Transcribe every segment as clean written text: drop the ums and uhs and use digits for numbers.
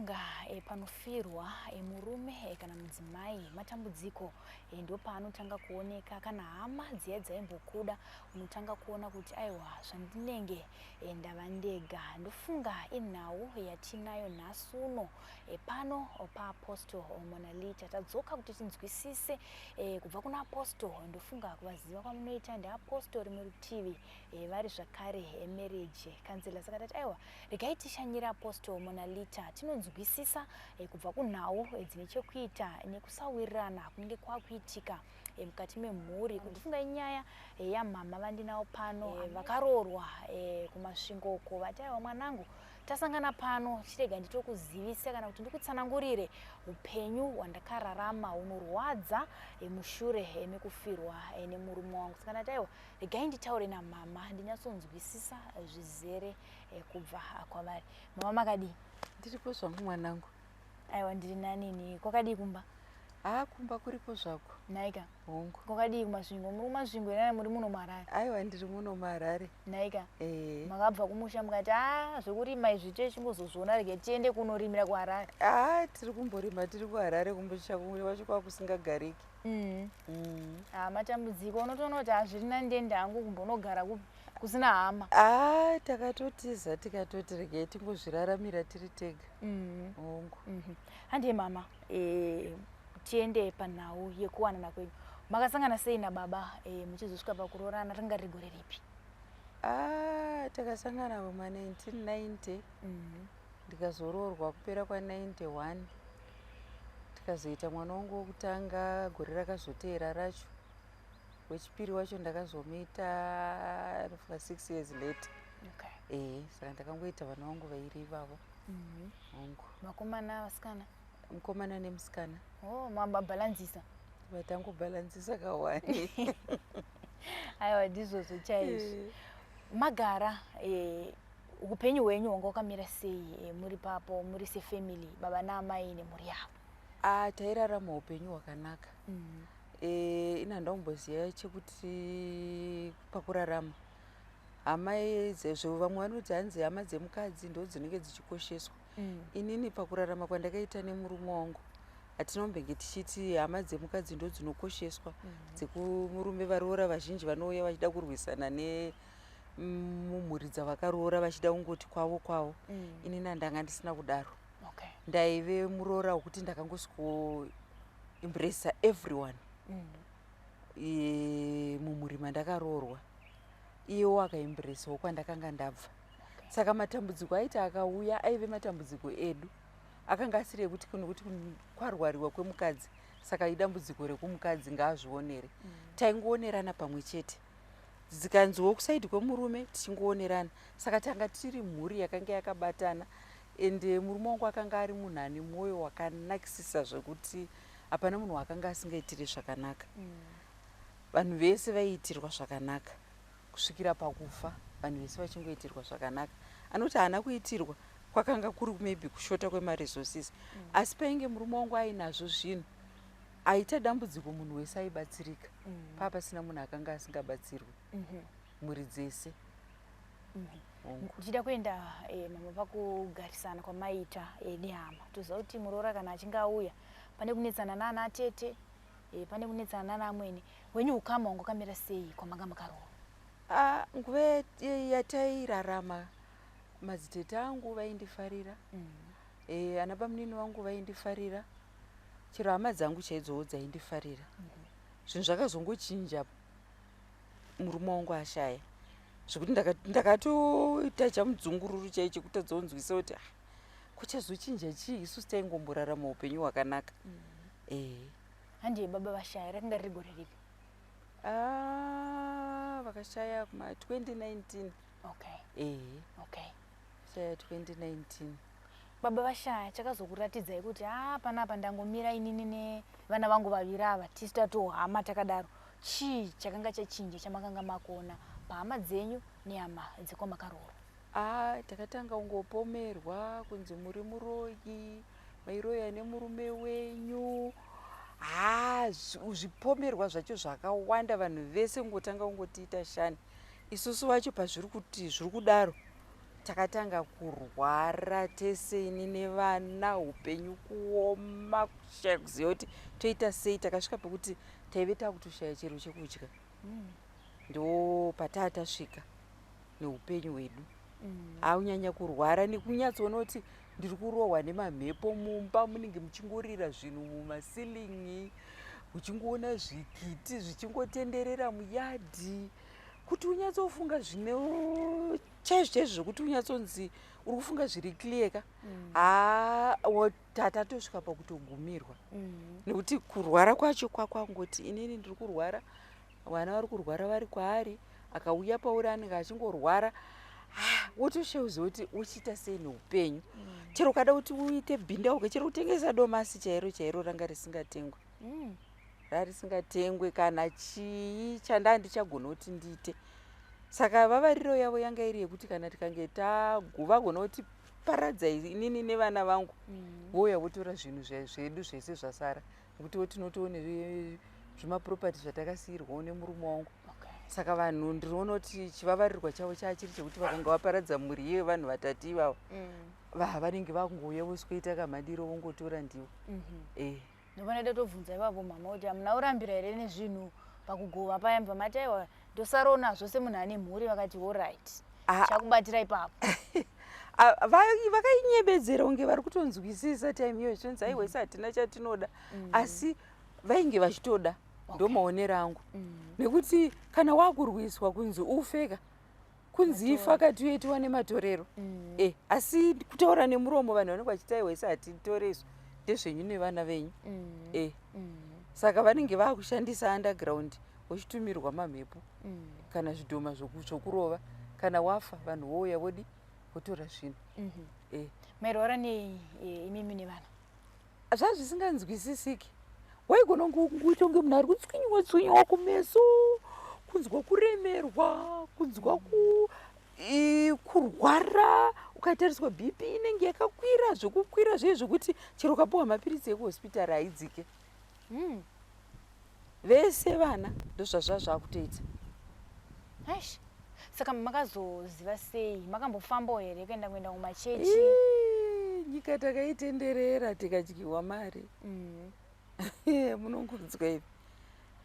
Ndofunga panofirwa murume kana mudzimai, matambudziko ndopaanotanga kuoneka. Kana hama dziya dzaimbokuda, unotanga kuona kuti aiwa, zvandinenge ndava ndega. Ndofunga inhau yatinayo nhasi uno pano paApostle Monalita. Tadzoka kuti tinzwisise kubva kuna Apostle. Ndofunga kuvaziva kwamunoita, ndiApostle rimwe rutivi vari zvakare marriage counselor. Saka tati aiwa, regai tishanyire Apostle Monalita, tinonzwisisa kubva kunhau dzine chekuita nekusawirirana kunenge kwakuitika mukati memhuri. Kundifunga inyaya yamama vandinawo pano, vakaroorwa kuMasvingo uko. Vati aiwa, mwanangu, tasangana pano, chirega nditokuzivisa kana kuti ndikutsanangurire upenyu hwandakararama hunorwadza mushure mekufirwa nemurume wangu. Saka ndati aiwa, regai nditaure namama, ndinyatsonzwisisa zvizere kubva kwavari. Mama, makadii? Ndiripo zvangu, mwanangu. Aiwa, ndiri nanini. Kwakadii kumba? Haa, kumba kuripo zvako. Naika. Hongu. Kwakadii kuMasvingo? Muri kuMasvingo here, muri muno muHarare? Aiwa, ndiri muno muHarare. Naika. Ee. Makabva kumusha mukati a zvekurima izvi techingozozviona, rege tiende kunorimira kuHarare? Haa, tiri kumborima tiri kuHarare. Kumusha wacho kwakusingagariki. Ha, matambudziko, unotoona kuti hazviri nandende hangu kumbonogara kupi kusina hama. Haa, takatotiza, tikatoti regai tingozviraramira tiri tega. Hongu. Handiye mama, tiende panhau yekuwanana kwenyu. Makasangana sei nababa muchizosvika pakuroorana? Ringa riri gore ripi? Aa, takasangana muma 1990, ndikazoroorwa kupera kwa91, tikazoita mwana wangu wokutanga gore rakazoteera racho. Wechipiri wacho ndakazomuita, nofunga, 6 years later. Ee, saka ndakangoita vana vangu vairi ivavo. Hongu. Vakomana, vasikana? Mukomana nemusikana. Oh, mabhalanzisa. Vatangobhalansisa kawani. Aiwa, ndizvozvo chaizvo. Magara upenyu hwenyu hwanga hwakamira sei muri papo, muri sefamily, baba naamai nemhuri yavo? Ah, tairarama upenyu hwakanaka. Ina handakumboziva chekuti pakurarama hama zvo vamwe vanoti hanzi hama dzemukadzi ndo dzinenge dzichikosheswa. Inini pakurarama kwandakaita nemurume wangu, hatinombenge tichiti hama dzemukadzi ndo dzinokosheswa, dzekumurume. Varoora vazhinji vanouya vachida kurwisana nemumhuri dzavakaroora, vachida kungoti kwavo kwavo. Inini handanga ndisina kudaro. Ndaive muroora wekuti ndakangosviko embracea everyone mumhuri mandakaroorwa. Iyewo akaembracewo kwandakanga ndabva. Saka matambudziko aiti akauya aive matambudziko edu, akanga asiri ekuti nekuti kwarwariwa kwemukadzi saka idambudziko rekumukadzi, ngaazvionere. Taingoonerana pamwe chete, dzikanziwo kuside kwemurume tichingoonerana. Saka tanga tiri mhuri yakanga yakabatana, ende murume wangu akanga ari munhu ane mwoyo wakanakisisa zvekuti hapana munhu wakanga asingaitiri zvakanaka. Vanhu vese vaiitirwa zvakanaka kusvikira pakufa, vanhu vese vachingoitirwa zvakanaka. Anoti haana kuitirwa kwakanga kuri maybe kushota kwemaresources, asi painge murume wangu ainazvo zvinhu, aita dambudziko, munhu wese aibatsirika. Paa pasina munhu akanga asingabatsirwi, mhuri dzese. Hongu. Ndichida kuenda mama, pakugarisana kwamaita nehama. Toziva kuti muroora kana achinge auya, pane kunetsana naana tete, pane kunetsana naana amwene wenyu. Ukama hwanga hwakamira sei kwamanga makaroora? Ah, nguva yatairarama, madzitete angu vaindifarira, ana bamunini vangu vaindifarira, chero hama dzangu chaidzowo dzaindifarira. Zvinhu zvakazongochinja murume wangu ashaya, zvekuti ndakatoita chamudzungururu chai chekutadza kunzwisa kuti ah, kuchazochinja chii, isusu taingomborarama upenyu hwakanaka. Handiye baba vashaya rakanga riri gore ripi? Ah, vakashaya kuma 2019. Shaya 2019. Baba vashaya, chakazokuratidzai kuti a panapa ndangomira inini nevana vangu vaviri ava, tisu tatohama takadaro, chii chakanga chachinja chamakanga makuona pahama dzenyu nehama dzekwamakaroorwa? Ah, takatanga kungopomerwa kunzi muri muroyi, mairoya nemurume wenyu. Ha, zvipomerwa zvacho zvakawanda, vanhu vese kungotanga kungotiita shani. Isusu vacho pazviri kuti zviri kudaro, Takatanga kurwara tese, ini nevana, upenyu kuoma, kushaya kuziva kuti toita sei. Takasvika pekuti taive takutoshaya chero chekudya. Ndo pataa tasvika neupenyu hwedu. Aunyanya kurwara nekunyatsoona kuti ndiri kurohwa nemamhepo. Mumba munenge muchingorira zvinhu, mumaceiling uchingoona zvikiti zvichingotenderera muyard, kuti unyatsofunga zvine chaizvo chaizvo, zvokuti unyatsonzi uri kufunga zviri clear ka. Haa, tatatosvika pakutogumirwa nekuti kurwara kwacho kwakwangoti inini ndiri kurwara, vana vari kurwara vari kwaari, akauya pauri anenge achingorwara. Ah, wotosheuza kuti uchiita sei neupenyu. Chero ukada kuti uite bhindauko, chero kutengesa domasi chairo chairo, ranga risingatengwe. Rarisingatengwe kana chii chandaa ndichagona kuti ndiite. Saka vavariro yavo yanga iri yekuti kana tikange vagona kuti paradza inini nevana vangu, vouya votora zvinhu zvedu zvese zvasara, nekuti wo tinotoone zvimaproperty zvatakasiyirwawo nemurume wangu. Saka vanhu ndinoona kuti chivavarirwa chavo chaa chiri chekuti vakanga vaparadza mhuri yevanhu vatatu ivavo, vanenge vakungouya vosikoita kamadiro, vongotora ndivo. Ndopanoida tobvunza ipapo mama kuti hamuna kurambira here nezvinhu pakugova paya? Mubva mati, "Aiwa, ndosarawo nazvo semunhu ane mhuri." Vakati, "Alright, chakubatira ipapo." Ah, vakainyebedzera kunge vari kutonzwisisa time iyoyo, zvichonzi, "Aiwa, isi hatina chatinoda," asi vainge vachitoda. Ndo maonero angu, nekuti kana wakurwiswa kunzi ufeka, kunzi ifa katiuye nematorero. Asi kutaura nemuromo vanhu vanenge vachiti, "Aiwa, isi hatitore, isu ndezvenyu nevana venyu." Saka vanenge vaakushandisa underground, vochitumirwa mamhepo kana zvidhoma zvokurova. Kana wafa, vanhu vouya vodi votora zvinhu. Mairwara nei imimi nevana? Zvazvisinganzwisisiki. Waigona kuita kunge munhu ari kutswinyiwa tswinyiwa kumeso, kunzwa kuremerwa, kunzwa kurwara. Ukatariswa BP inenge yakakwira zvekukwira zvei, zvokuti chero ukapiwa mapiritsi ekuhospitari haidzike. Vese vana ndozvazva zvakutoita. Aish. Saka makazoziva sei? Makambofambawo here kuenda kumachechi? Ii, nyika takaitenderera, tikadyiwa mari. Munongonzwa ivi,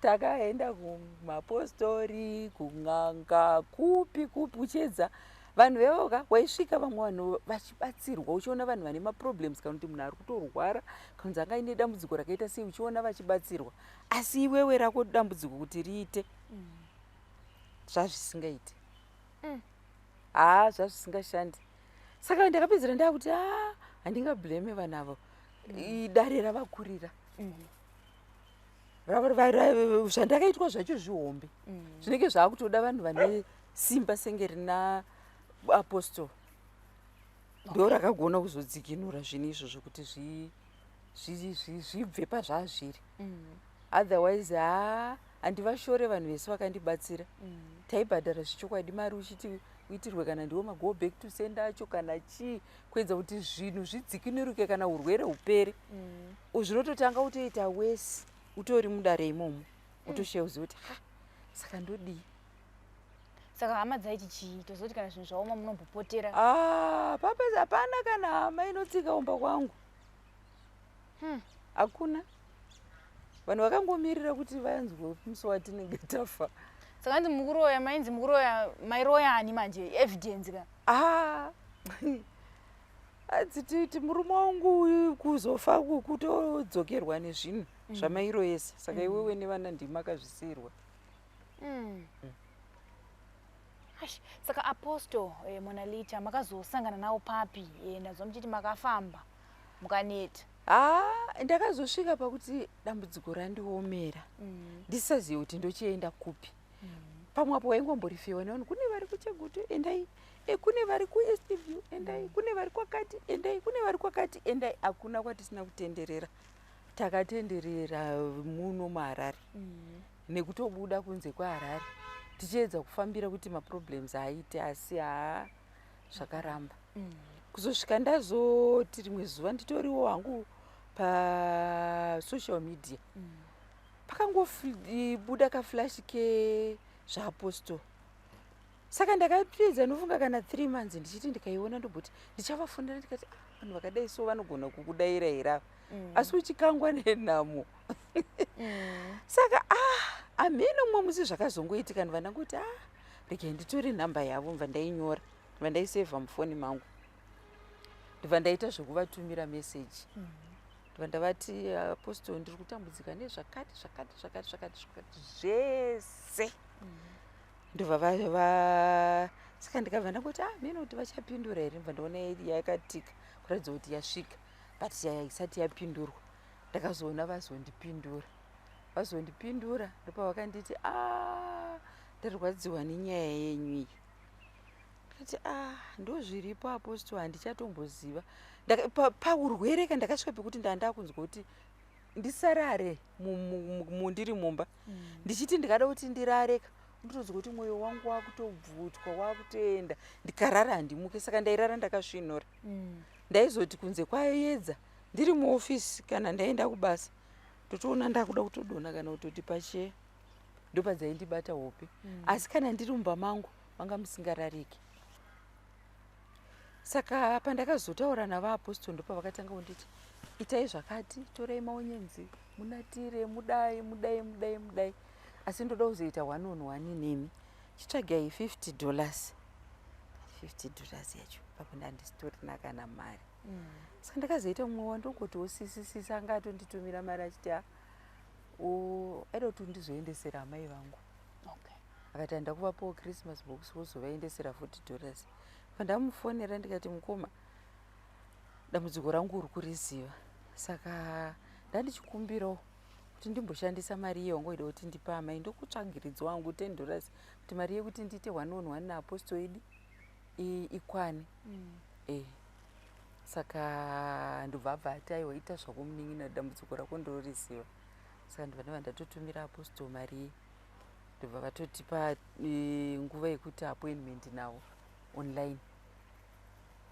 takaenda kumapostori, kun'anga, kupi kupi, uchiedza vanhu vevoka. Waisvika vamwe vanhu vachibatsirwa, uchiona vanhu vane maproblems, kana kuti munhu ari kutorwara, kana kuti anga aine dambudziko rakaita sei, uchiona vachibatsirwa, asi iwewe rako dambudziko kuti riite, zvazvisingaiti. Haa, zvazvisingashandi. Saka ndakapedzera ndakuti, a, handingablame vanhu avo. Dare ravakurira. Zvandakaitwa zvacho zvihombe, zvinenge zvaakutoda vanhu vane simba senge rina apostle, ndo rakagona kuzodzikinura zvinhu izvozvo kuti zvibve pazvazviri. Otherwise, haa, handivashore vanhu vese vakandibatsira. Taibhadhara zvichokwadi mari, uchiti uitirwe kana ndiwo mago back to sender acho kana chii, kuedza kuti zvinhu zvidzikinuruke kana urwere hupere. Zvinototanga kutoita wesi utori mudare imomo, utoshiya uziva kuti, ha, saka ndodii? Saka hama dzaiti chii? Tozoti kana zvinhu zvaoma munombopotera. Ah, papa, hapana kana hama inotsika umba kwangu. Hakuna. Vanhu vakangomirira kuti vanzwe musi watinenge tafa. Saka nzi mukuroya, mainzi mukuroya, mairoyani manje? Evidence ka. Ah, adzititi murume wangu uyu kuzofa kutodzokerwa nezvinhu zvamairoyesa. Saka iwewe nevana ndimi makazvisiyirwa. Aish, saka Apostle Monalita makazosangana navo papi? Ndazwa muchiti makafamba mukaneta. Ha, ndakazosvika pakuti dambudziko randiomera, ndisazive kuti ndochienda kupi. Pamwe apo waingomborifewa nevanhu, kune vari kuChegutu, endai, kune vari kuEastview, endai, kune vari kwakati, endai, kune vari kwakati, endai. Hakuna kwatisina kutenderera. Takatenderera muno muHarare nekutobuda kunze kweHarare, tichiedza kufambira kuti maproblems aite, asi haa, zvakaramba. Kuzosvika ndazoti rimwe zuva nditoriwo hangu pasocial media, pakangobuda kaflash kezvaApostle. Saka ndakapedza nofunga kana 3 months ndichiti ndikaiona ndoboti ndichavafonera, ndikati, "Ah, vanhu vakadai so vanogona kukudaira here ava?" Asi uchikangwa nenhamo. Saka ah, hamene umwe musi zvakazongoitika, ndibva ndangoti, "Ah, regai nditore nhamba yavo." Mva ndainyora, ndibva ndaisevha mufoni mangu, ndibva ndaita zvekuvatumira meseji. Ndibva ndavati, "Apostle, ndiri kutambudzika nezvakati zvakati zvakati zvakati zvakati zvese." Ndobva saka ndikabva ndangoti, "Ah, mene kuti vachapindura here?" Ndibva ndaona yakatika kuratidza kuti yasvika, but isati yapindurwa. Ndakazoona vazondipindura. Vazondipindura, ndopavakanditi, "A, ndarwadziwa nenyaya yenyu iyi." Ndikati, "A, ndo zviripo, apostle, handichatomboziva." Paurwere ka ndakasvika pekuti ndandakunzwa kuti ndisarare ndiri mumba. Ndichiti ndikada kuti ndirareka, ndotonzwa kuti mwoyo wangu wakutobvutwa, wakutoenda. Ndikarara handimuke, saka ndairara ndakasvinura. Ndaizoti kunze kwaedza, ndiri muofisi kana ndaenda kubasa, totoona ndakuda kutodonha kana kutoti pacheya, ndopадzaindibata hope. Asi kana ndiri mumba mangu, manga musingarariki. Saka pandakazotaura navaapostoli, ndopavakatanga kunditi, "Itai zvakati, torai maonyenzi munatire, mudai, mudai, mudai, mudai. Asi ndoda kuzoita one on one nemi, chitsvagai $50." $50 yacho papo ndandisitorina kana mari. Saka ndakazoita mumwe wandongotiwo sisisisi anga atonditumira mari achiti, "Ah, aida kuti ndizoendesera amai vangu." Akati, "Handa kuvapawo Christmas box, wozovaendesera $40." Pandamufonera ndikati, "Mukoma, dambudziko rangu uri kuriziva, saka ndandichikumbirawo kuti ndimboshandisa mari iye wangoida kuti ndipe amai, ndokutsvagiridza wangu $10 kuti mari yekuti ndiite one on one naapostle idi ikwane." Saka ndobva abva ati, "Aiwa, ita zvako munin'ina, dambudziko rako ndororiziva." Saka ndobva ndabva ndatotumira apostle mari iyi, ndobva vatotipa nguva yekuti appointment navo online.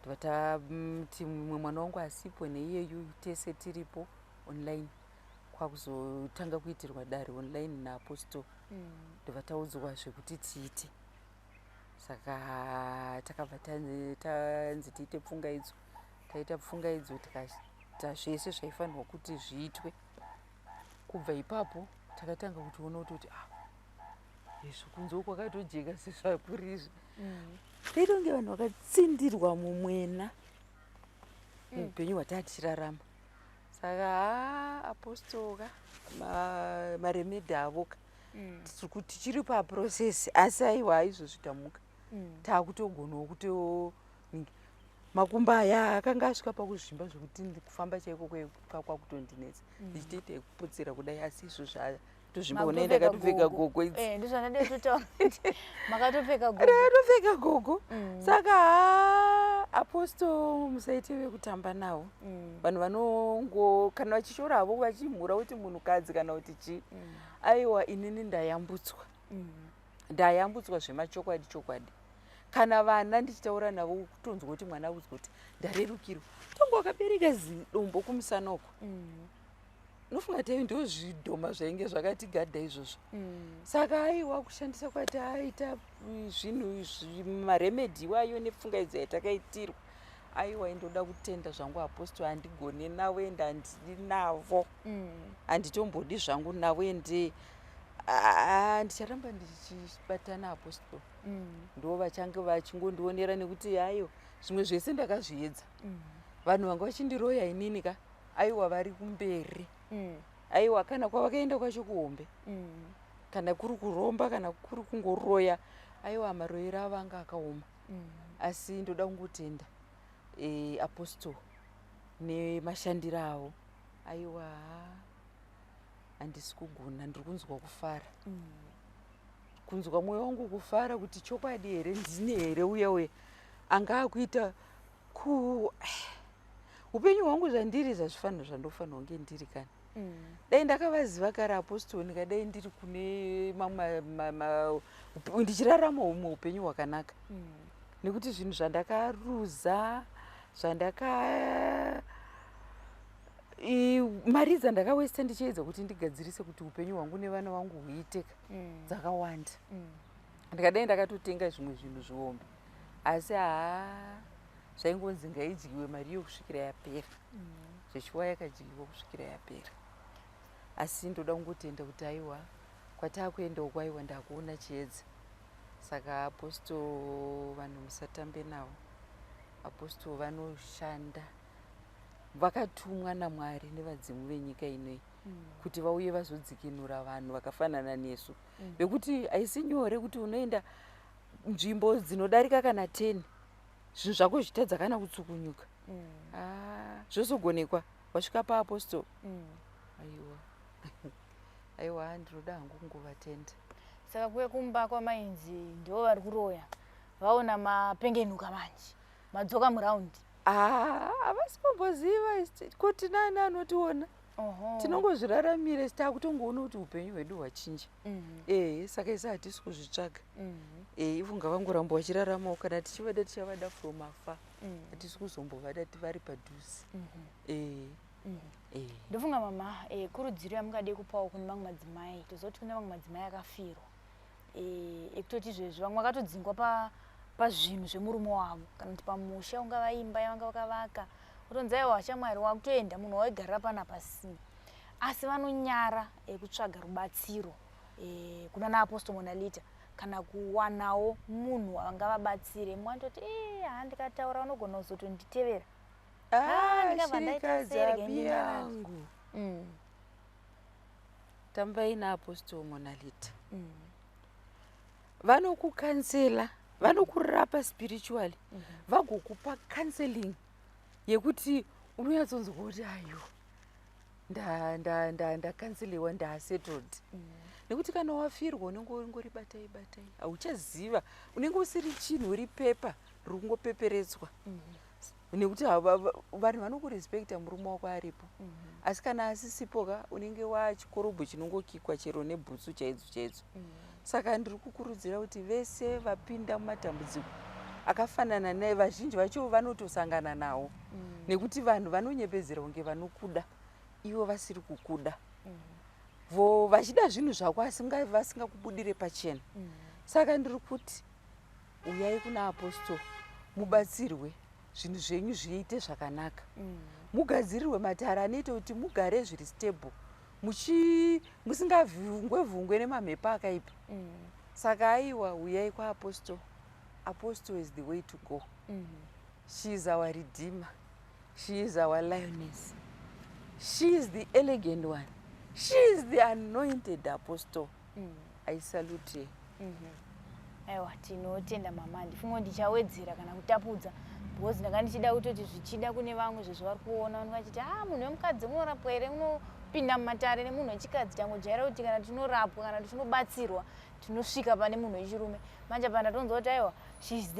Ndobva tati mumwe mwana wangu asipo neiyeyu, tese tiripo online, kwakuzotanga kuitirwa dare online naapostle. Ndobva taudzwa zvekuti tiite. Saka takabva tanzi tiite pfungaidzo, taita pfungaidzo, tikaita zvese zvaifanirwa kuti zviitwe. Kubva ipapo takatanga kutoona kutoti, ah, izvo kunze kwakatojeka sezvakuri izvi. Taita kunge vanhu vakatsindirwa mumwena muupenyu hwataa tichirarama. Saka ha, apostle ka, maremedhi avo ka, tichiri paprocess, asi aiwa, izvozvi tamuka. Taakutogonawo kuto makumbo aya akanga asvika pakuzvimba zvekuti kufamba chaiko kwakutondinetsa, ndichitoita ekuputsira kudai. Asi izvozvi tozvimba, unai ndakatopfeka gogo idzi. Eh, ndozvandade kutaura kuti makatopfeka gogo. Ndakatopfeka gogo. Saka ha, apostle musaite vekutamba navo. Vanhu vanongo kana vachishora havo, vachimhura kuti munhukadzi kana kuti chii. Aiwa, inini ndayambutswa. Ndayambutswa zvemachokwadi chokwadi. Kana vana ndichitaura navo, kutonzwa kuti mwana audzwa kuti ndarerukirwa, tonge wakabereka zidombo kumusana uko. Unofunga tei ndo zvidhoma zvainge zvakatigadha izvozvo. Saka aiwa, kushandisa kwati aita zvinhu maremedhi iwayo nepfungaidzo yatakaitirwa, aiwa, indoda kutenda zvangu apostle. Handigone navo, ende handidi navo. Handitombodi zvangu navo, ende ndicharamba ndichibatana apostle. Ndo vachange vachingondionera, nekuti aiwa, zvimwe zvese ndakazviedza. Vanhu vanga vachindiroya inini ka, aiwa, vari kumberi. Aiwa, kana kwavakaenda kwacho kuhombe. Kana kuri kuromba, kana kuri kungoroya, aiwa, maroyero avo anga akaoma. Asi ndoda kungotenda apostle nemashandiro avo. Aiwa, handisi kugona, ndiri kunzwa kufara. Kunzwa mwoyo wangu kufara kuti chokwadi here, ndini here uya uya anga akuita ku upenyu hwangu zvandiri, zvazvifanira zvandofanira kunge ndiri kana. Dai ndakavaziva kare apostle, ndikadai ndiri kune mamwe ndichirarama humwe upenyu hwakanaka. Nekuti zvinhu zvandakaruza, zvandaka mari dzandakawesta ndichiedza kuti ndigadzirise kuti upenyu hwangu nevana vangu huiteka, dzakawanda. Ndikadai ndakatotenga zvimwe zvinhu zvihombe, asi haa, zvaingonzi ngaidyiwe mari iyo kusvikira yapera. Zveshuwa yakadyiwa kusvikira yapera, asi ndoda kungotenda kuti aiwa, kwataakuenda uko, aiwa, ndakuona chiedza. Saka Apostle, vanhu musatambe navo. Apostle vanoshanda, vakatumwa naMwari nevadzimu venyika inoi kuti vauye vazodzikinura vanhu vakafanana nesu, vekuti haisi nyore kuti unoenda nzvimbo dzinodarika kana 10, zvinhu zvako zvichitadza kana kutsukunyuka. Ah, zvozogonekwa wasvika paApostle. Aiwa, aiwa, ndinoda hangu kungovatenda. Saka kuya kumba kwamainzi ndivo vari kuroya, vaona mapengenuka manje, madzoka muraundi? Ah, havasi kumboziva kuti nani anotiona. Tinongozviraramira isi, taakutongoona kuti upenyu hwedu hwachinja. Ehe, saka isi hatisi kuzvitsvaga. Ivo ngavangoramba vachiraramawo. Kana tichivada, tichavada from afar. Hatisi kuzombovada vari padhuze. Ehe. Ndofunga mama, kurudziro yamungade kupawo kune mamwe madzimai, toziva kuti kune vamwe madzimai akafirwa, ekutoti izvezvi vamwe vakatodzingwa pazvinhu zvemurume wavo kana kuti pamusha, ungava imba yavanga vakavaka, kutonzi aiwa shamwari, wakutoenda, munhu waigarira panapa sii, asi vanonyara kutsvaga rubatsiro kuna naApostle Monalita kana kuwanawo munhu angavabatsire. Mumwe anototi, "Ha, ndikataura vanogona kuzotonditevera." Ah, Ndingabva ndaita shirikadzi sei? Regai ndinyarare. Yangu, tambai naApostle Monalita. Vanokukaansela, vanokurapa spiritually, vagokupa counseling yekuti unonyatsonzwa kuti ayo, ndakanseliwa, ndasettled. Nekuti kana wafirwa unenge ungori batai batai, hauchaziva, unenge usiri chinhu, uri pepa riri kungopeperetswa, nekuti vanhu vanokurespekta murume wako aripo, asi kana asisipo ka, unenge wachikorobho chinongokikwa chero nebhutsu chaidzo chaidzo. Saka ndiri kukurudzira kuti vese vapinda mumatambudziko akafanana naye, vazhinji vacho vanotosangana nawo, nekuti vanhu vanonyepedzera kunge vanokuda ivo vasiri kukuda, vo vachida zvinhu zvako asi vasingakubudire pachena. Saka ndiri kuti uyai kuna Apostle mubatsirwe, zvinhu zvenyu zviite zvakanaka, mugadzirirwe matare anoita kuti mugare zviri stable, musingavhungwe vhungwe nemamhepo akaipa. Saka aiwa, uyai kwaApostle. Apostle is the way to go. She is our redeemer, she is our lioness, she is the elegant one, she is the anointed apostle. I salute her. Aiwa, tinotenda mama. Ndifunga ndichawedzera kana kutapudza, because ndanga ndichida kutoti zvichida kune vamwe zvezvo vari kuona, vanenge vachiti, "A, munhu wemukadzi unorapwa here? Unopinda mumatare nemunhu wechikadzi?" Tangojaira kuti kana tinorapwa kana tichinobatsirwa tinosvika pane munhu wechirume. Manje apa ndatonzwa kuti aiwa, she is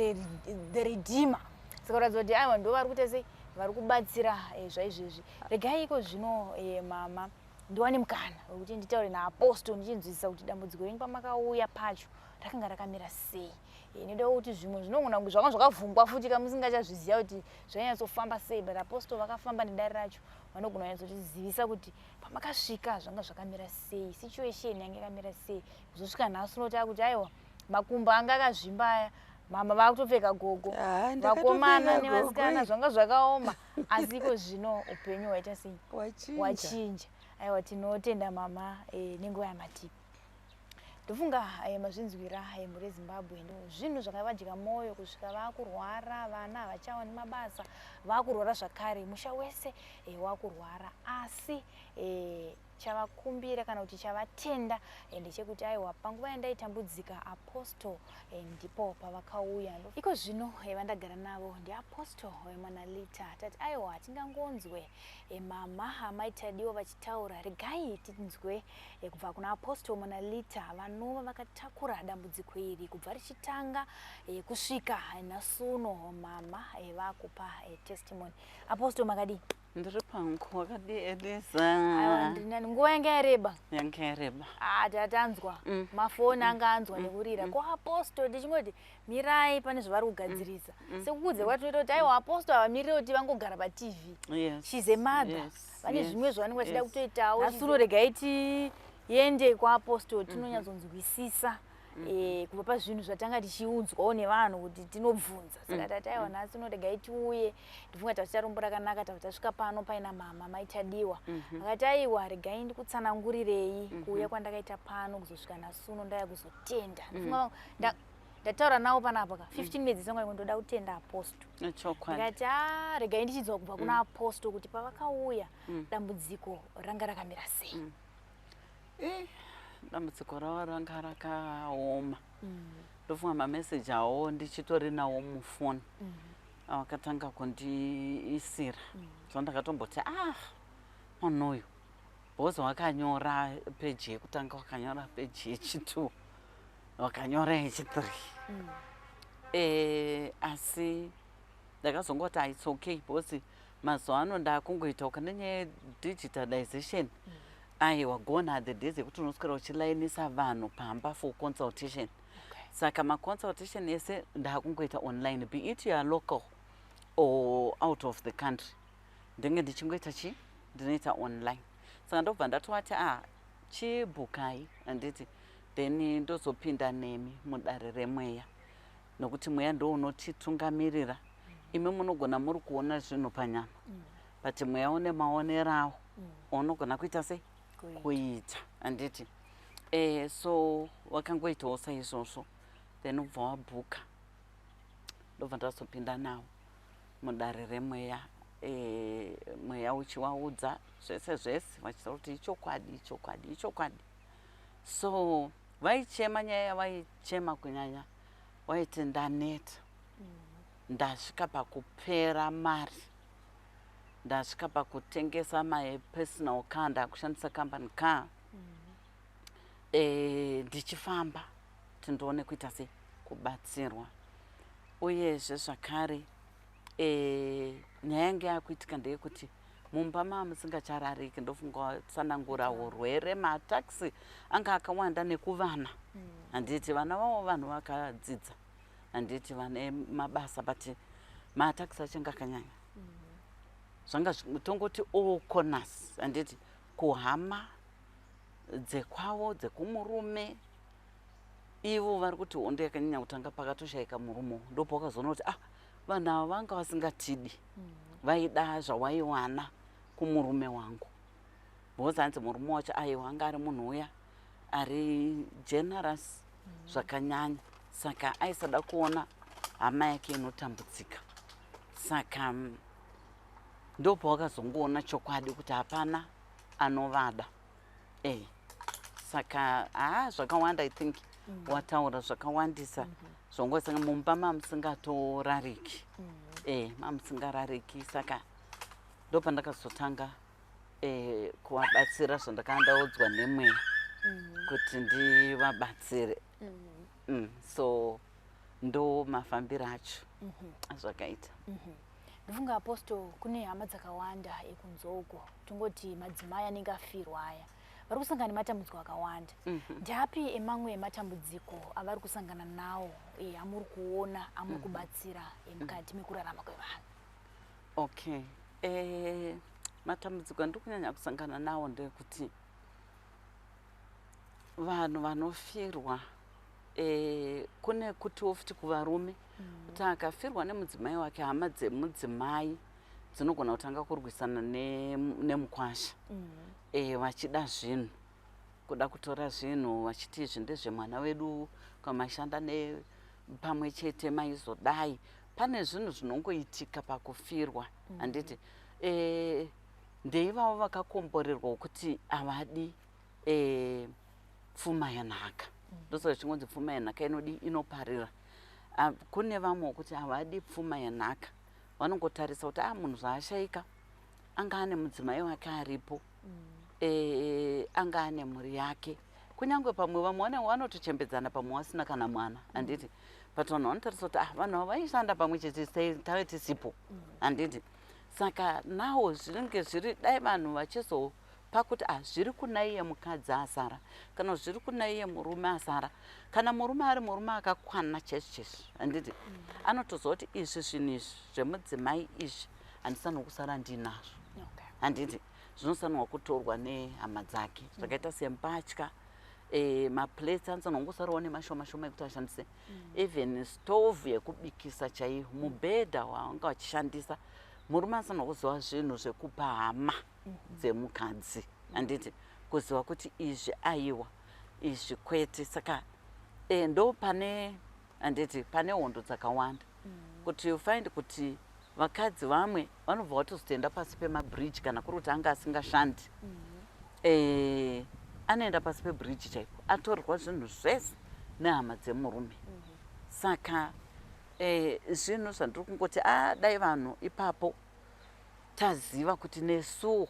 the redeemer, saka kuratidza kuti aiwa, ndo vari kuita sei, vari kubatsira zvaizvezvi. Regai iko zvino, mama, ndiwane mukana wekuti nditaure naApostle, ndichinzwisisa kuti dambudziko renyu pamakauya pacho rakanga rakamira sei. Ndoda kuti zvimwe zvinogona kunge zvanga zvakavhungwa futi kamusingachazviziva kuti zvainyatsofamba sei, but Apostle vakafamba nedare racho, vanogona kunyatsotizivisa kuti pamakasvika zvanga zvakamira sei, situation yanga yakamira sei, kuzosvika nhasi unoti akuti aiwa, makumbo anga akazvimba aya, mama vakutopfeka gogo. Ah, Vakomana ndakatopfeka nevasikana gogo. Zvanga zvakaoma, asi iko zvino upenyu hwaita sei? Wachinja. Wachinja. Aiwa, tinotenda mama nenguva yamatipa. Ndofunga mazvinzwira, mhuri yeZimbabwe, zvinhu zvakavadya mwoyo kusvika vakurwara, vana havachawani mabasa, vakurwara zvakare, musha wese wakurwara, asi chavakumbira kana kuti chavatenda ndechekuti aiwa, panguva yandaitambudzika Apostle ndipo pavakauya. Iko zvino vandagara navo ndiApostle Monalita. Tati aiwa, tingangonzwe mama amai Tadiwa vachitaura, regai tinzwe kubva kuna Apostle Monalita, vanova vakatakura dambudziko iri kubva richitanga kusvika nhasi uno mama vakupa testimony. Apostle, makadii? Ndiri pangu, wakadii Eliza? Aiwa, ndiri nani. Nguva yanga yareba. Yanga yareba. Ah, tatanzwa mafoni anga anzwa nekurira ko Apostle, tichingoti mirai, pane zvavari kugadzirisa. Sekukudze kwatinoita kuti aiwa, Apostle havamirire kuti vangogara paTV. She's a mother. Vane zvimwe zvavanenge vachida kutoitawo. Nhasi uno regai tiende kwaApostle tinonyatsonzwisisa. Kubva pazvinhu zvatanga tichiudzwawo nevanhu kuti tinobvunza, saka tati aiwa, nhasi uno regai tiuye. Ndifunga tati rombo rakanaka, tabva tasvika pano paina mama Maitadiwa. Akati aiwa, regai ndikutsanangurirei kuuya kwandakaita pano kuzosvika nhasi uno. Ndaya kuzotenda. Ndifunga ndataura navo panapa ka 15 minutes dzangu, ndoda kutenda Apostle. Chokwadi. Ndikati a regai ndichinzwa kubva kuna Apostle kuti pavakauya, dambudziko ranga rakamira sei. Dambudziko ravo ranga rakaoma. Ndofunga mameseji awo ndichitori nawo mufoni awakatanga kundiisira. So ndakatomboti, ah, munhu uyu, because wakanyora peji yekutanga, wakanyora peji yechi2, wakanyora yechi3. Asi ndakazongoti, "Ah, it's okay," because mazuva ano ndakungoitawo kana nyaya yedigitalization. Aiwa, gone are the days ekuti unoswera uchilainisa vanhu pamba for consultation. Saka maconsultation ese ndakungoita online, be it you are local or out of the country, ndinge ndichingoita chi ndinoita online. Saka ndobva ndatovati, ah, chibhukai, handiti? Then ndozopinda nemi mudare remweya, nokuti mweya ndo unotitungamirira. Imi munogona muri kuona zvinhu panyama, but mweya une maonero awo unogona kuita sei. Kuita. Kuita, handiti? So wakangoitawo saizvozvo, then ubva wabhuka, ndobva ndazopinda nawo mudare remweya. Mweya uchiwaudza zvese zvese, vachitaura kuti ichokwadi, ichokwadi, ichokwadi. So vaichema, nyaya yavaichema kunyanya waiti, "Ndaneta, ndasvika pakupera mari, ndasvika pakutengesa my personal car, ndakushandisa company car ndichifamba kuti ndione kuita sei kubatsirwa." Uyezve zvakare, nyaya yange yakuitika ndeyekuti mumba maa musingacharariki. Ndofunga watsanangura urwere, maattacks anga akawanda nekuvana, handiti? Vana vavo vanhu vakadzidza, handiti? Vane mabasa, but maattacks achinge akanyanya. Zvanga tongoti all corners, handiti? Kuhama dzekwavo, dzekumurume, ivo vari kuti hondo yakanyanya kutanga pakatoshayika murume. Ndopawakazoona kuti, ah, vanhu ava vanga vasingatidi, vaida zvawaiwana kumurume wangu, because hanzi murume wacho aiwa, anga ari munhu uya ari generous zvakanyanya, saka aisada kuona hama yake inotambudzika. Saka ndopawakazongoona chokwadi kuti hapana anovada. Saka haa, zvakawanda. I think wataura zvakawandisa. Zvongosanga mumba mamusingatorariki, mamusingarariki. Saka ndopandakazotanga kuvabatsira zvandakanga ndaudzwa nemweya kuti ndivabatsire. So ndo mafambiro acho azvakaita. Ndofunga Apostle, kune hama dzakawanda ekunze uko, tongoti madzimai anenge afirwa aya, vari kusangana nematambudziko akawanda. Ndeapi emamwe ematambudziko avari kusangana nawo amuri kuona, amuri kubatsira mukati mekurarama kwevanhu? Okay, matambudziko andiri kunyanya kusangana nawo ndeyekuti vanhu vanofirwa, kune kutiwo futi kuvarume, kuti akafirwa nemudzimai wake, hama dzemudzimai dzinogona kutanga kurwisana nemukwasha vachida zvinhu, kuda kutora zvinhu, vachiti izvi ndezvemwana wedu, kwamashanda nepamwe chete maizodai. Pane zvinhu zvinongoitika pakufirwa, handiti? Ndeivavo vakakomborerwa kuti havadi pfuma yenhaka. Ndosaka chingonzi pfuma yenhaka inodi inoparira. Kune vamwe wokuti havadi pfuma yenhaka, vanongotarisa kuti a munhu zvaashaika anga ane mudzimai wake aripo, anga ane mhuri yake, kunyange pamwe vamwe vanotochembedzana, pamwe vasina kana mwana, handiti? But vanhu vanotarisa kuti, ah, vanhu ava vaishanda pamwe chete, tave tisipo, handiti? Saka nawo zvinenge zviri, dai vanhu vachizopa kuti, ah, zviri kuna iye mukadzi asara kana zviri kuna iye murume asara. Kana murume ari murume akakwana chaizvo chaizvo, handiti, anotoziva kuti izvi zvinhu izvi zvemudzimai izvi handisanwa kusara ndinazvo, handiti? Zvinosanwa kutorwa nehama dzake, zvakaita sembatya. Maplates anofanirwa kungosarawo nemashoma shoma ekuti ashandise. Even stove yekubikisa chaiyo, mubhedha waanga vachishandisa, murume anofanirwa kuziva zvinhu zvekupa hama dzemukadzi, handiti? Kuziva kuti izvi aiwa, izvi kwete. Saka ndo pane, handiti, pane hondo dzakawanda kuti you find kuti vakadzi vamwe vanobva vatozotoenda pasi pemabridge. Kana kuri kuti anga asingashandi, anoenda pasi pebridge chaipo, atorerwa zvinhu zvese nehama dzemurume. Saka zvinhu zvandiri kungoti, a dai vanhu ipapo taziva kuti nesuwo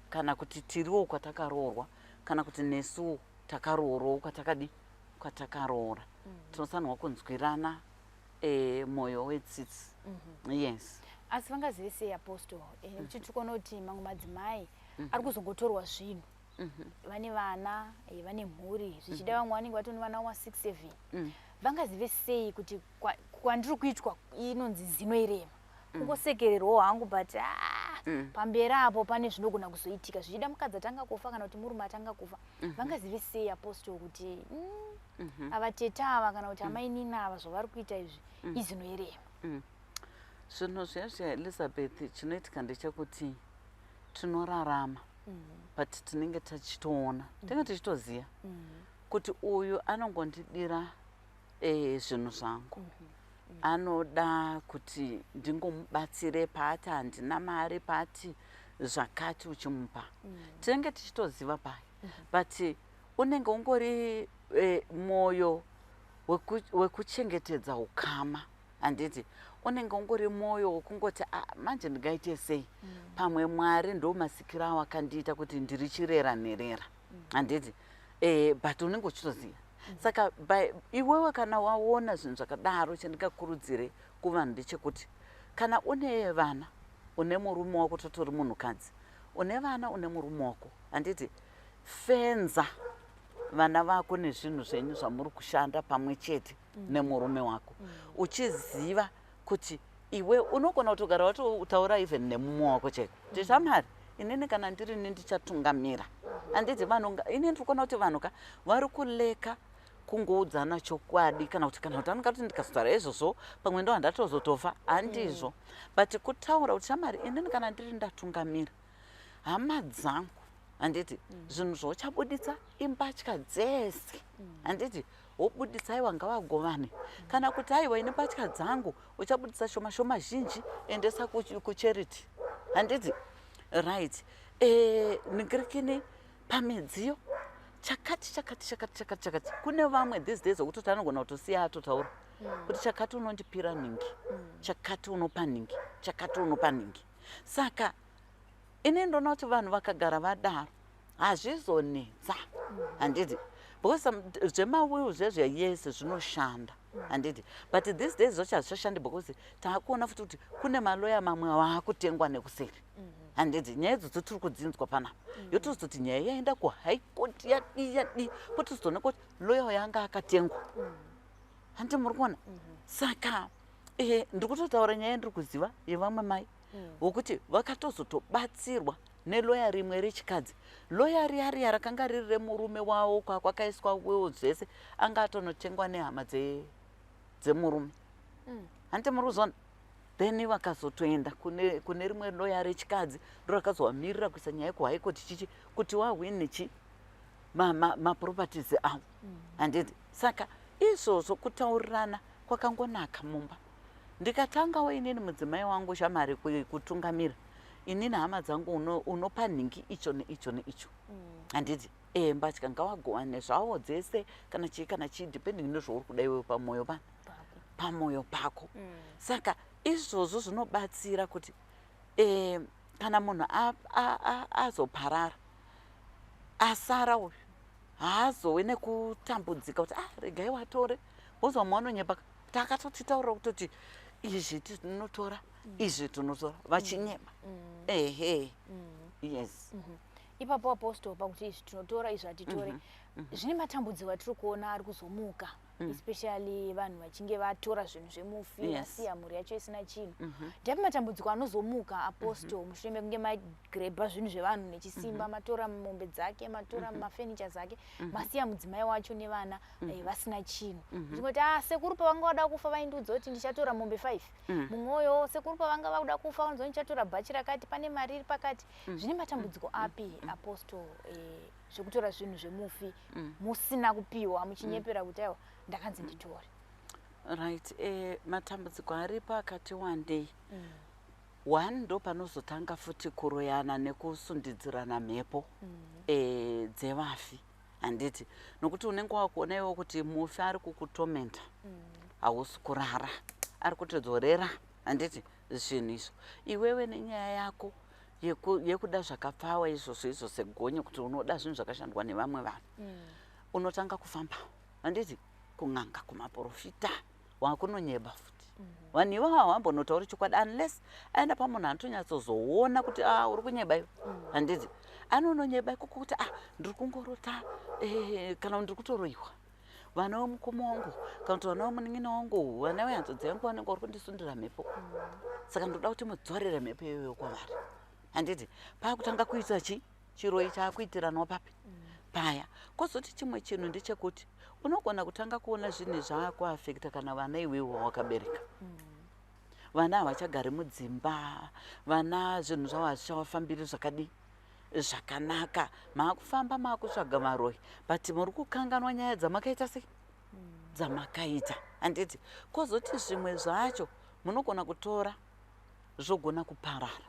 kana kuti tiriwo kwatakaroorwa, kana kuti nesuwo takaroorwawo kwatakadi kwatakaroora, tinofanirwa kunzwirana mwoyo wetsitsi. Yes. Asi vangazive sei, Apostle, nekuti tiri kuona kuti mamwe madzimai ari kuzongotorwa zvinhu, vane vana, vane mhuri, zvichida vamwe vanenge vatori vana wa6 7. Vangazive sei kuti kwandiri kuitwa inonzi zino irema, kungosekererwawo hangu, but ah, pamberi apo pane zvinogona kuzoitika, zvichida mukadzi atanga kufa kana kuti murume atanga kufa? Vangazive sei, Apostle, kuti ava tete ava kana kuti amainini ava, zvavari kuita izvi izino irema? Zvinhu zvezve, Elizabeth, chinoitika ndechekuti tinorarama, but tinenge tichitoona, tinenge tichitoziva kuti uyu anongondidira zvinhu zvangu, anoda kuti ndingomubatsire paati handina mari, paati zvakati, uchimupa. Tinenge tichitoziva paya, but unenge ungori mwoyo wekuchengetedza ukama, handiti? Unenge ungori mwoyo wekungoti, ah, manje ndingaite sei? Pamwe Mwari ndo masikiro avo akandiita kuti ndiri chirera nherera, handiti? But unenge uchitoziva. Saka iwewe kana waona zvinhu zvakadaro, chandingakurudzire kuvanhu ndechekuti kana une vana, une murume wako, totori munhukadzi une vana, une murume wako, handiti? Fenza vana vako nezvinhu zvenyu zvamuri kushanda pamwe chete nemurume wako, uchiziva kuti iwe unogona kutogara watotaura even nemumwe wako chaiko kuti, "Shamwari, inini kana ndirini ndichatungamira," handiti? Vanhu ini ndiri kuona kuti vanhu ka vari kuleka kungoudzana chokwadi, kana kuti anonga kuti ndikazotaura izvozvo pamwe ndo handatozotofa. Handizvo, but kutaura kuti, "Shamwari, inini kana ndiri ndatungamira hama dzangu, handiti? Zvinhu zvauchabuditsa imbatya dzese, handiti? Wobuditsa, aiwa, ngavagovane. Kana kuti, aiwa, ine mbatya dzangu, uchabuditsa shoma shoma, zhinji endesa kucharity, handiti? Right, ningirikini pamidziyo, chakati chakati chakati chakati chakati." Kune vamwe these days wekutoti anogona kutosiya atotaura kuti chakati unondipira nhingi, chakati unopa nhingi, chakati unopa nhingi. Saka ini ndoona kuti vanhu vakagara vadaro hazvizonetsa, handiti? Because zvemawill zvezve yese zvinoshanda, handiti? But these days zvacho hazvichashandi because taakuona futi kuti kune maloya mamwe vaakutengwa nekuseri, handiti? Nyaya idzodzo tiri kudzinzwa panapa, yotozoti nyaya yaenda kuHigh Court, yadi yadi, potozooneka kuti loya yanga akatengwa, handiti? Muri kuona? Saka ndiri kutotaura nyaya yandiri kuziva yevamwe mai wokuti vakatozotobatsirwa neloya rimwe rechikadzi. Loya riya riya rakanga riri remurume wavo, kwakwakaiswa will zvese, anga atonotengwa nehama dzemurume, handiti? Muri kuzona? Then vakazotoenda kune rimwe loya rechikadzi, ndo rakazovamirira kuisa nyaya kuHigh Court chichi kuti wahwine chi maproperties avo, handiti? Saka izvozvo kutaurirana kwakangonaka mumba. Ndikatangawo inini mudzimai wangu, shamari, kutungamira inini hama dzangu, unopa nhingi icho neicho neicho, handiti? Mbatya ngawagowane zvavo dzese, kana chii kana chii, depending nezvauri kuda iwewe pamwoyo pamwoyo pako. Saka izvozvo zvinobatsira kuti kana munhu azoparara, asara uyu haazowe nekutambudzika kuti, "Ah, regai watore." Wozwa mumwe anonyepa kuti akatotitaurira kutoti izvi tinotora, izvi tinotora, vachinyeba. Ehe, yes. Ipapo, Apostle, pakuti izvi tinotora, izvi hatitore, zvine matambudziko atiri kuona ari kuzomuka. Especially vanhu vachinge vatora zvinhu zvemufi, vasiya mhuri yacho isina chinhu. Ndeapi matambudziko anozomuka, Apostle, mushure mekunge magrebha zvinhu zvevanhu nechisimba, matora mombe dzake, matora mafurnitures ake, masiya mudzimai wacho nevana vasina chinhu? Chingoti ah, sekuru pavanga vada kufa vaindiudza kuti ndichatora mombe 5. Mumweyo, sekuru pavanga vakuda kufa vanonzi ndichatora bhachi rakati, pane mari iri pakati. Zvine matambudziko api, Apostle, zvekutora zvinhu zvemufi musina kupiwa, muchinyepera kuti aiwa, ndakanzi nditore? Right, matambudziko aripo akati wandei. One, ndo panozotanga futi kuroyana nekusundidzirana mhepo dzevafi, handiti? Nokuti unenge wakuona iwo kuti mufi ari kukutomenta, hausi kurara, ari kutodzorera, handiti, zvinhu izvo. Iwewe nenyaya yako yekuda zvakapfawa izvozvo izvo, segonye, kuti unoda zvinhu zvakashandwa nevamwe vanhu, unotanga kufamba, handiti, kun'anga, kumaprofita, wakunonyeba futi. Vanhu ivavo havambonotauri chokwadi unless aenda pamunhu anotonyatsozoona kuti a, uri kunyeba iwe, handiti? Anononyeba ikoko kuti a, ndiri kungorota, kana ndiri kutoroiwa, vana vemukoma wangu kana kuti vana vemunin'ina wangu, vana vehanzvadzi yangu vanenge vari kundisundira mhepo, saka ndoda kuti mudzorere mhepo iyoyo kwavari, handiti? Paakutanga kuita chi chiroi chaakuitiranwa papi paya. Kwozoti chimwe chinhu ndechekuti unogona kutanga kuona zvinhu zvaakuafekta kana vana iwewe wawakabereka. Vana havachagari mudzimba, vana zvinhu zvavo hazvichavafambiri zvakadii zvakanaka. Maakufamba maakutsvaga varoi, but muri kukanganwa nyaya dzamakaita sei, dzamakaita, handiti? Kwozoti zvimwe zvacho munogona kutora zvogona kuparara,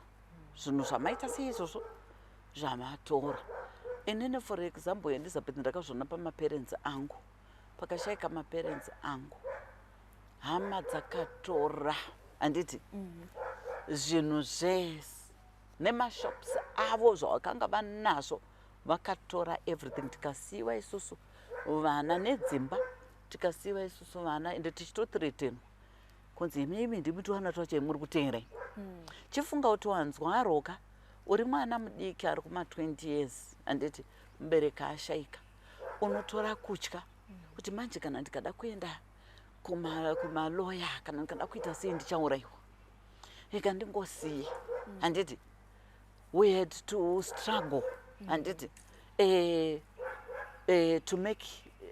zvinhu zvamaita sei izvozvo zvamatora. Inini, for example, Elizabeth, ndakazviona pamaparents angu. Pakashayika maparents angu, hama dzakatora, handiti, zvinhu zvese nemashops avo zvavakanga vanazvo. Vakatora everything, tikasiyiwa isusu vana nedzimba, tikasiyiwa isusu vana, ende tichitothreatenwa kunzi imimi ndimi twana twacho muri kuteerai. Chifunga kuti wanzwaroka uri mwana mudiki ari kuma20 years, handiti? Mubereki ashayika, unotora kutya kuti manje kana ndikada kuenda kumaloya kana ndikada kuita sei, ndichaurayiwa, ika ndingosiye, handiti? We had to struggle, handiti, to make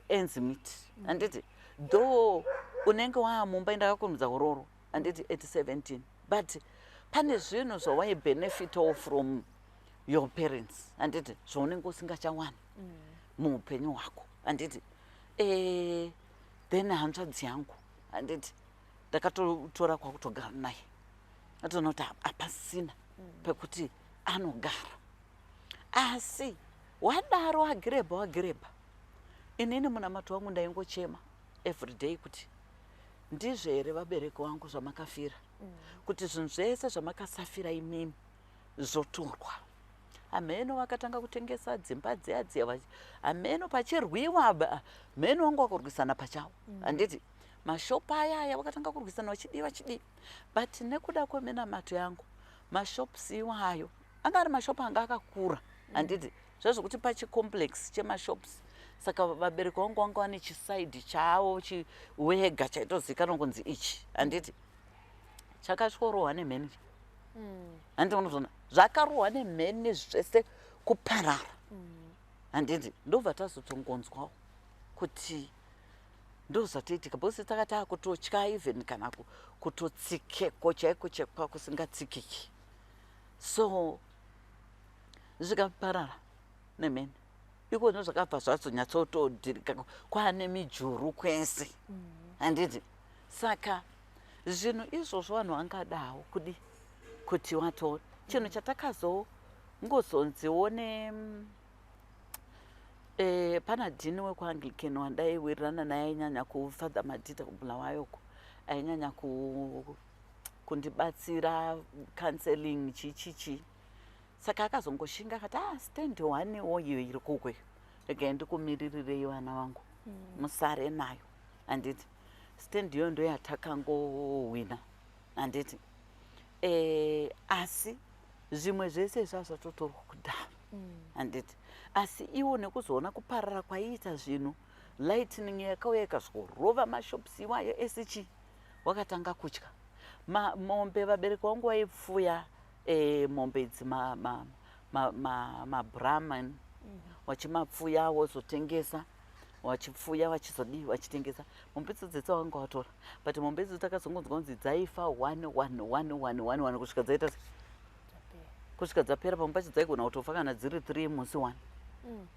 ends meet, handiti? Though unenge waamumba, indakakurumidza kuroorwa, handiti, at 17, but pane zvinhu zvawaibhenefitawo from your parents, handiti, zvaunenge usingachawani muupenyu hwako, handiti? Then hanzvadzi yangu, handiti, ndakatotora kwakutogara naye, atoona kuti hapasina pekuti anogara. Asi wadaro wagirebha, wagirebha, inini munamato wangu ndaingochema everyday kuti ndizvo here vabereki vangu zvamakafira, kuti zvinhu zvese zvamakasafira imimi zvotorwa? Hameno vakatanga kutengesa dzimba dziya dziya, hameno pachirwiwa, mheno wangu wakurwisana pachavo, handiti? Mashopu aya aya vakatanga kurwisana vachidii vachidii, but nekuda kweminamato yangu, mashops iwayo anga ari mashopu anga akakura, handiti? Zvezvokuti pachicomplex chemashops, saka vabereki vangu vanga vane chisaidi chavo wega chaitozivikanwa kunzi ichi, handiti? Chakasvikorohwa nemheni, handiti? Unozona zvakarohwa nemheni zvese kuparara, handiti? Ndobva tazotongonzwawo kuti ndo zvatoitika, because taka taakutotya even kana kutotsikeko chaiko chekwa kusingatsikiki. So zvikaparara nemheni ikozvino, zvakabva zvazonyatsotodhirika kwaane mijuru kwese, handiti? Saka zvinhu izvozvo vanhu vangadawo kudi kuti watore chinhu chatakazongozonziwo ne pana dean wekuAnglican wandaiwirirana naye, ainyanya kuFather Madhidha kuBulawayoko, ainyanya kundibatsira counseling, chichichi. Saka akazongoshinga akati, ah, stand onewo iyo iri kukwe, regai ndikumiririrei vana vangu, musare nayo, handiti? Stand iyoyo ndo yatakangohwina, handiti? Asi zvimwe zvese izva zvatotorwa kudhara, handiti? Asi iwo nekuzoona kuparara kwaiita zvinhu. Lightning yakauya ikasvikorova mashops iwayo ese chii. Wakatanga kutya. Ma, mombe vabereki vangu vaipfuya e, mombe idzi mabrahman ma, ma, ma wachimapfuya wozotengesa wachipfuya vachizodii vachitengesa mombe idzo dzese wanga watora but mombe idzo takazongonzwa kunzi dzaifa one one one one one one kusvika dzaita se kusvika dzapera pamwe pacho dzaigona kutofa kana dziri three musi one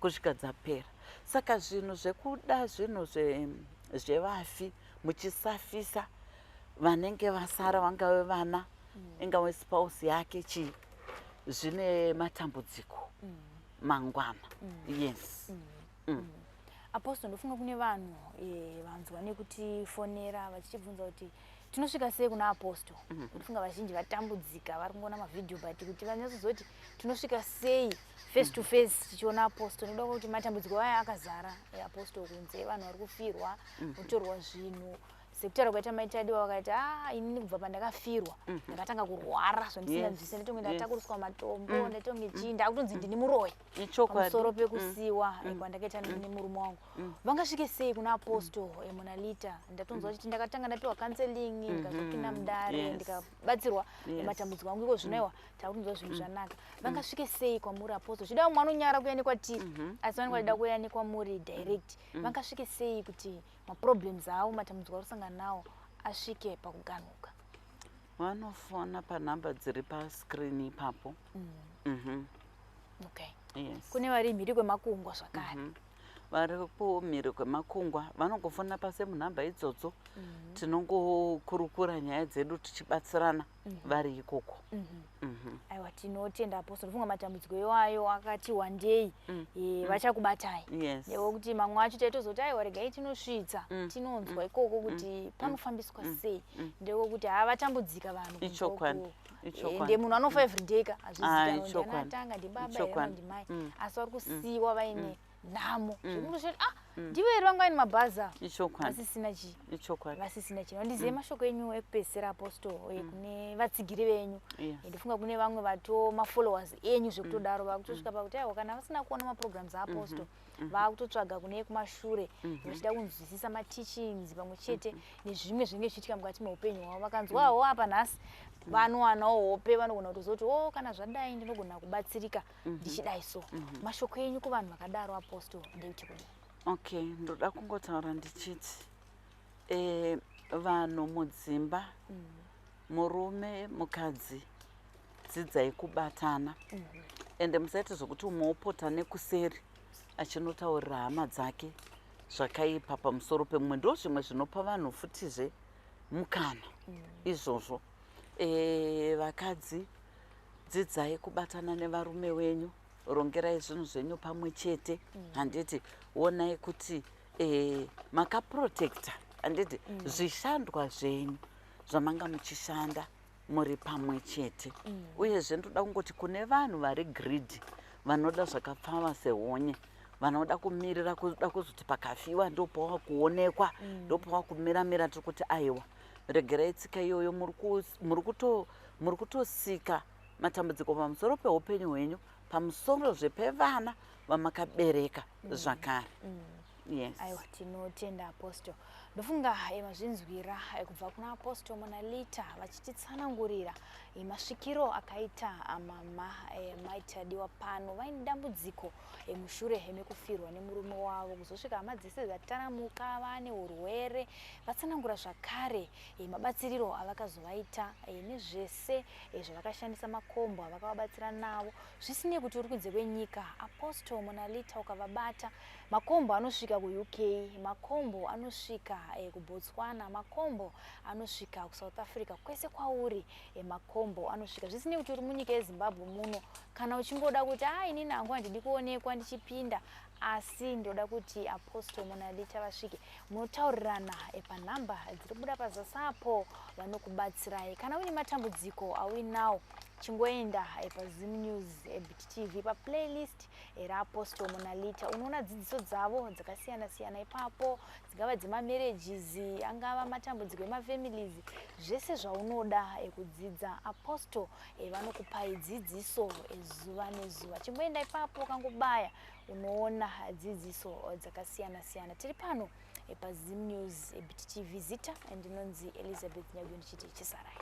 kusvika dzapera saka zvinhu zvekuda zvinhu zvevafi muchisafisa vanenge vasara vangave vana ingave spouse yake chii zvine matambudziko mangwana yes Apostle, ndofunga kune vanhu vanzwa nekutifonera vachichibvunza kuti tinosvika sei kuna Apostle. Ndofunga vazhinji vatambudzika vari kungoona mavhidhiyo, but kuti vanyatsozoti tinosvika sei face to face tichiona Apostle, nekuda kwekuti matambudziko aya akazara Apostle, kunze vanhu vari kufirwa, kutorwa zvinhu. Sekutaura kwaita maitadiwa, vakati a ah, inini kubva pandakafirwa ndakatanga kurwara zvandisina nzwise, ndatonge ndatakuriswa matombo, ndatonge chii, ndakutonzi ndini muroyi pamusoro pekusiwa kwandakaita nemurume wangu. Vangasvike sei kuna Apostle Monalita? Ndatonzwa chiti ndakatanga ndapiwa counseling, ndikazopinda mudare, ndikabatsirwa matambudziko angu. Iko zvinoiwa takutonzwa zvinhu zvanaka. Vangasvike sei kwamuri, Apostle? Zvida vamwe vanonyara kuya nekwatiri, asi vanenge vachida kuya nekwamuri direct. Vangasvike sei kuti maproblems avo, matambudziko ari kusangana nawo asvike pakuganuka? Vanofona panhamba dziri pascreen ipapo. Okay. Yes. Kune vari mhiri kwemakungwa zvakare? Vari kumhiri kwemakungwa vanongofona pase munhamba idzodzo. Tinongokurukura nyaya dzedu tichibatsirana vari ikoko. Aiwa, tinotenda, Apostle. Funga matambudziko iwayo akati wandei, vachakubatai. Yes. Nekuti mamwe acho taitozoti aiwa, regai tinosvitsa, tinonzwa ikoko kuti panofambiswa sei. Ndekuti havatambudzika vanhu kunze Ichokwadi. uko. Ichokwadi. Ende munhu anofa everyday ka, Ah, hazvizikanwa ichokwadi. ndianatanga, ndibaba here, Ichokwadi. ndimai, asi vari kusiyiwa vaine nhamo zvekutosvoti ah, ndivo here vanga vaine mabhazi ava vasisina chii, Ichokwadi. vasisina chii. Vandizive mashoko enyu ekupedzisira, Apostle, kune vatsigiri venyu. Ndifunga kune vamwe vato mafollowers enyu zvekutodaro vakutosvika pakuti aiwa, kana vasina kuona maprograms aApostle, vakutotsvaga kune kumashure vachida kunzwisisa mateachings pamwe chete nezvimwe zvinenge zvichiitika mukati meupenyu hwavo. Vakanzwawo apa nhasi, vanowanawo hope, vanogona kutozoti o kana zvadai ndinogona kubatsirika ndichidai. So mashoko enyu kuvanhu vakadaro, Apostle, ndeuti kudii? Okay, ndoda kungotaura ndichiti vanhu mudzimba, murume, mukadzi, dzidzai kubatana. Ende musaite zvokuti umwe wopota nekuseri achinotaurira hama dzake zvakaipa pamusoro pemumwe. Ndo zvimwe zvinopa vanhu futizve mukana izvozvo. Vakadzi, dzidzai kubatana nevarume wenyu, rongerai zvinhu zvenyu pamwe chete, handiti? Onai kuti makaprotecta, handiti, zvishandwa zvenyu zvamanga muchishanda muri pamwe chete. Uyezve ndoda kungoti kune vanhu vari greedy, vanoda zvakapfava sehonye, vanoda kumirira kuda kuzoti pakafiwa ndopawa kuonekwa, ndopawa kumiramira, tiri kuti aiwa, regerai tsika iyoyo. Muri kutosika matambudziko pamusoro peupenyu hwenyu, pamusorozve pevana vamakabereka zvakare. Yes. Aiwa, tinotenda, Apostle. Ndofunga mazvinzwira kubva kuna Apostle Monalita vachititsanangurira masvikiro akaita mama Maitadiwa pano vaine dambudziko mushure mekufirwa nemurume wavo kuzosvika hama dzese dzataramuka vane urwere. Vatsanangura zvakare mabatsiriro avakazovaita nezvese zvavakashandisa, makombo avakavabatsira navo. Zvisinei kuti uri kunze kwenyika, Apostle Monalita ukavabata, makombo anosvika kuUK, makombo anosvika kuBotswana, makombo anosvika kuSouth Africa, kwese kwauri makombo anosvika. Zvisinei kuti uri munyika yeZimbabwe muno, kana uchingoda kuti a inini hangu handidi kuonekwa ndichipinda, asi ndoda kuti Apostle Monalita vasvike, munotaurirana panhamba dziri kubuda pazasi apo, vanokubatsirai kana uine matambudziko auinawo. Chingoenda paZim News BTTV paplaylist raApostle Monalita, unoona dzidziso dzavo dzakasiyana siyana ipapo, dzingava dzemamarriages, angava matambudziko emafamilies, zvese zvaunoda kudzidza, Apostle vanokupai dzidziso zuva nezuva. Chimboenda ipapo, ukangobaya unoona dzidziso dzakasiyana siyana. Tiri pano paZim News BTTV. Zita ndinonzi Elizabeth Nyagwe, ndichiti chisarai.